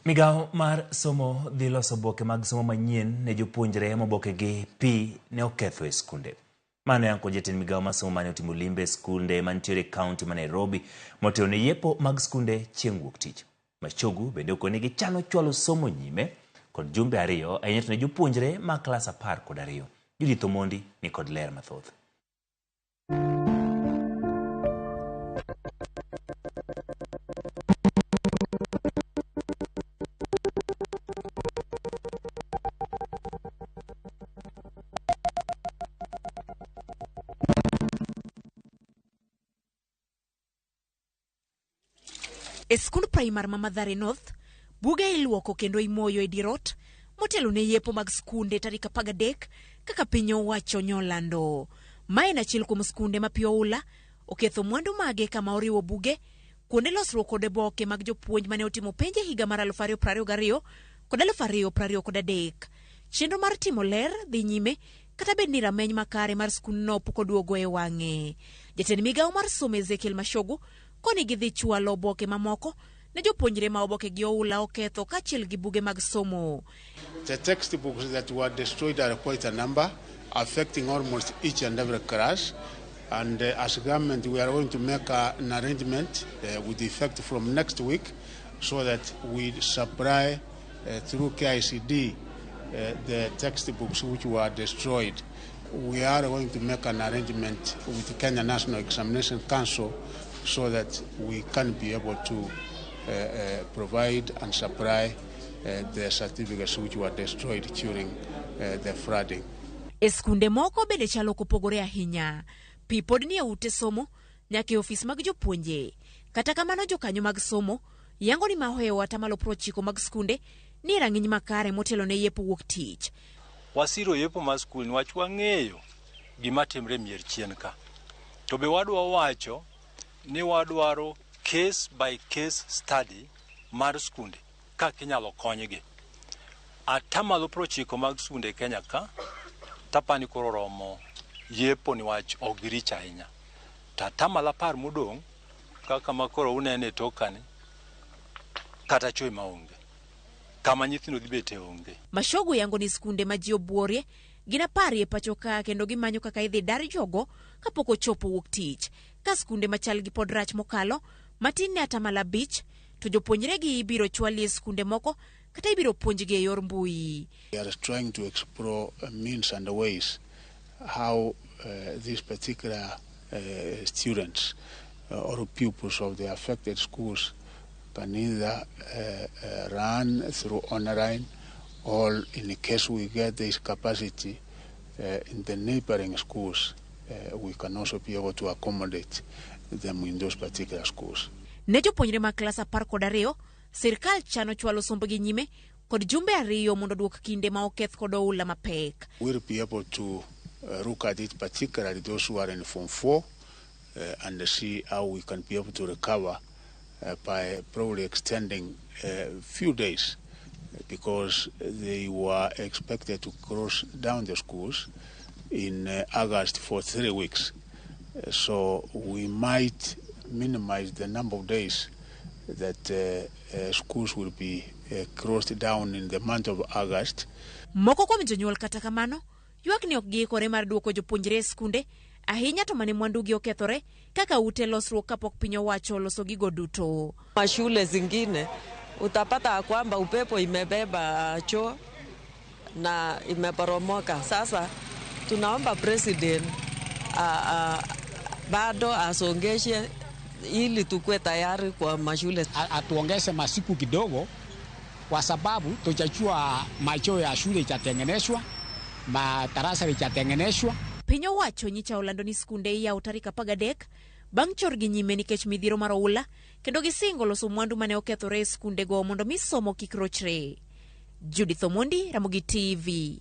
Migawo mar somo dhi loso oboke mag somo manyien ne jopuonjre mobokegi pi ne oketho e skunde. Mano yango jatend migawo mar somo mane otimo limbe e skunde mantiere e kaunti ma Nairobi motelo ne yepo mag skunde chieng' wuok tich. Machogu bende okoni gichano chwalo somo nyime kod jumbe ariyo ahinya to ne jopuonjre ma klas 12. Judith Omondi ni kod ler mathoth. E skund praimar ma Mathare North, buge iluoko kendo imoyo e dier ot motelo ne yepo mag skunde tarik 13 kaka piny owacho nyolando. Ma en achiel kuom skunde ma pi oula oketho mwandu mage kama oriwo buge, kuonde losruok kod oboke mag jopuonj mane otimo penj e higa mar 2022 kod 2023. Chenro mar timo ler dhi nyime kata bed ni rameny makare mar skundno pok oduogo e wang'e. Jatend migawo mar somo Ezekiel Machogu koni gidhi chwalo oboke mamoko ne jopuonjre ma oboke gi oula oketho kaachiel gi buge mag somo. The textbooks that were destroyed are quite a number, affecting almost each and every class. And as government, we are going to make an arrangement with effect from next week so that we supply through KICD the textbooks which were destroyed. We are going to make an arrangement with the Kenya National Examination Council so that we can be able to provide and supply the certificates which were destroyed during the flooding. E skunde moko bende chal ok opogore ahinya. Pi pod nie ute somo nyaka e ofis mag jopuonje. Kata kamano jokanyo mag somo yango ni mahoewo atamalo 90 mag skunde nie rang'iny makare motelo ne yepo wuok tich. Wasiro yepo mar skul niwach wang'eyo gima timre mier chien ka. To be wadwa wacho ni wadwaro case by case study mar skunde kaka inyalo konygi. Atamalo 90 mag skunde e Kenya ka tapani koro romo yepo niwach ok girich ahinya. To atamalo 10 modong' kaka ma koro unene e toka ni kata chwe maonge. Kama nyithindo dhi bete onge. Machogu yango ni skunde ma ji obuorie gin 10 e pacho ka kendo gimanyo kaka idhi dar jogo kapok ochopo wuok tich. Ka skunde machal gi pod rach mokalo matin ne atamalo 5 to jopuonjre gi ibiro chwali e skunde moko kata ibiro puonjgi e yor mbui. We are trying to explore means and ways how these particular students or pupils of the affected schools can either run through online or in case we get this capacity in the neighboring schools, we can also be able to accommodate them in those particular schools. Ne jopuonjre mag klas 12, sirkal chano chwalo sombgi nyime kod jumbe 2 mondo duok kinde ma oketh kod oula mapek. We'll be able to look at it, particularly those who are in Form 4, and see how we can be able to recover by probably extending a few days, because they were expected to close down the schools in August for 3 weeks. So we might minimize the number of days that schools will be closed down in the month of August. Moko kuom jonyuol kata kamano ywak ni ok giikore mar duoko jopuonjre e skunde ahinya to mane mwandugi okethore kaka ute losruok kapok piny owacho oloso gigo duto. Mashule zingine utapata kwamba upepo imebeba choo na imeporomoka. Sasa tunaomba president bado asongeshe ili tukue tayari kwa mashule. Atuongeze masiku kidogo kwa sababu tuchachua macho ya shule itatengenezwa, madarasa itatengenezwa. Piny owacho nyicha olando ni skunde iyawo tarik 13 bang' chorgi nyime nikech midhiero mar oula kendo gisingo loso mwandu mane okethore e skundego mondo mi somo kik rochre. Judith Omondi, Ramogi TV.